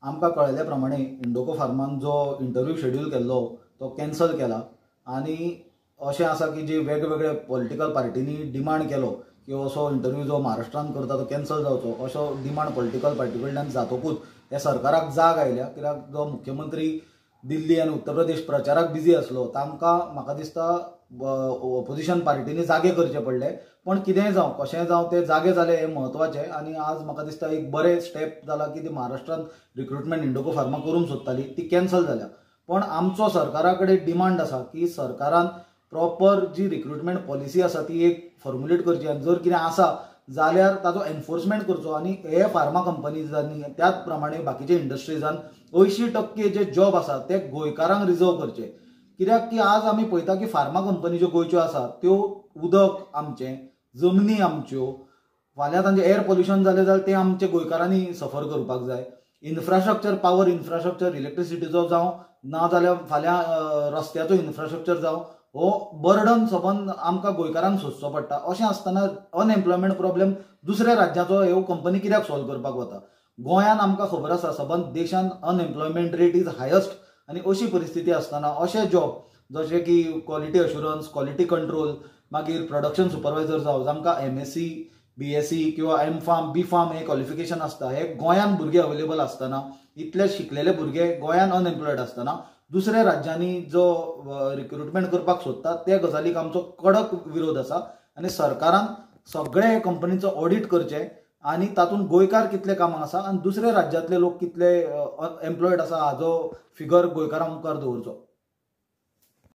आमकां कळयल्ल्या प्रमाणे इंडोको फार्मान जो इंटरव्यू शेड्यूल केल्लो तो कॅन्सल केला आनी अशें आसा की जे वेगवेगळे पॉलिटिकल पार्टींनी डिमांड केलो की असो इंटरव्यू जो महाराष्ट्रान करता तो कॅन्सल जावचो, असो डिमांड पॉलिटिकल पार्टी कडल्यान जातकूच हे सरकाराक जाग आयल्या. कित्याक जो मुख्यमंत्री दिल्ली आनी उत्तर प्रदेश प्रचाराक बिजी आसलो तांकां म्हाका दिसता ऑपोजिशन पार्टींनी जागे करचे पडले. पण कितेंय जावं कशेंय जावं ते जागे जाले हें म्हत्वाचें आनी आज म्हाका दिसता एक बरें स्टेप जाला की ती महाराष्ट्रान रिक्रुटमेंट इंडोको फार्मा करूंक सोदताली ती कॅन्सल जाल्या. पण आमचो सरकारा कडेन डिमांड आसा की सरकारान प्रॉपर जी रिक्रुटमेंट पॉलिसी आसा ती एक फॉर्मुलेट करची आनी जर कितें आसा जाल्यार ताजो एनफोर्समेंट करचो आनी हे फार्मा कंपनीजांनी त्याच प्रमाणे बाकीच्या इंडस्ट्रीजान 80% जे जॉब आसा ते गोंयकारांक रिजर्व करचे. कित्याक की आज आमी पळयता की फार्मा कंपनी ज्यो गोंयच्यो आसा त्यो उदक आमचें, जमनी आमच्यो, फाल्यां तांचें एअर पोल्युशन जालें जाल्यार तें आमचे गोंयकारांनी सफर करपाक जाय. इन्फ्रास्ट्रक्चर, पावर इन्फ्रास्ट्रक्चर, इलेक्ट्रिसिटीचो जावं ना जाल्यार फाल्यां रस्त्याचो इन्फ्रास्ट्रक्चर जावं, हो बर्डन सबंद आमकां गोंयकारांक सोंसचो पडटा. अशें आसतना अनएम्प्लॉयमेंट प्रॉब्लेम दुसऱ्या राज्याचो ह्यो कंपनी कित्याक सॉल्व करपाक वता? गोंयान आमकां खबर आसा सबंद देशान अनएम्प्लॉयमेंट रेट is highest आनी अशी परिस्थिती आसतना अशे जॉब जशे की क्वॉलिटी अश्युरन्स, क्वॉलिटी कंट्रोल, मागीर प्रोडक्शन सुपरवायझर जावं, जांकां MSc, BSc किंवा एम फार्म, बी फार्म हे क्वॉलिफिकेशन आसता, हे गोंयान भुरगे अवेलेबल आसतना, इतले शिकलेले भुरगे गोंयान अनएम्प्लॉयड आसतना दुसऱ्या राज्यांनी जो रिक्रुटमेंट करपाक सोदता त्या गजालीक आमचो कडक विरोध आसा आनी सरकारान सगळे कंपनीचो ऑडिट करचें आनी तातूंत गोंयकार कितले कामाक आसा आनी दुसऱ्या राज्यांतले लोक कितले एम्प्लॉयड आसा हाजो फिगर गोंयकारां मुखार दवरचो.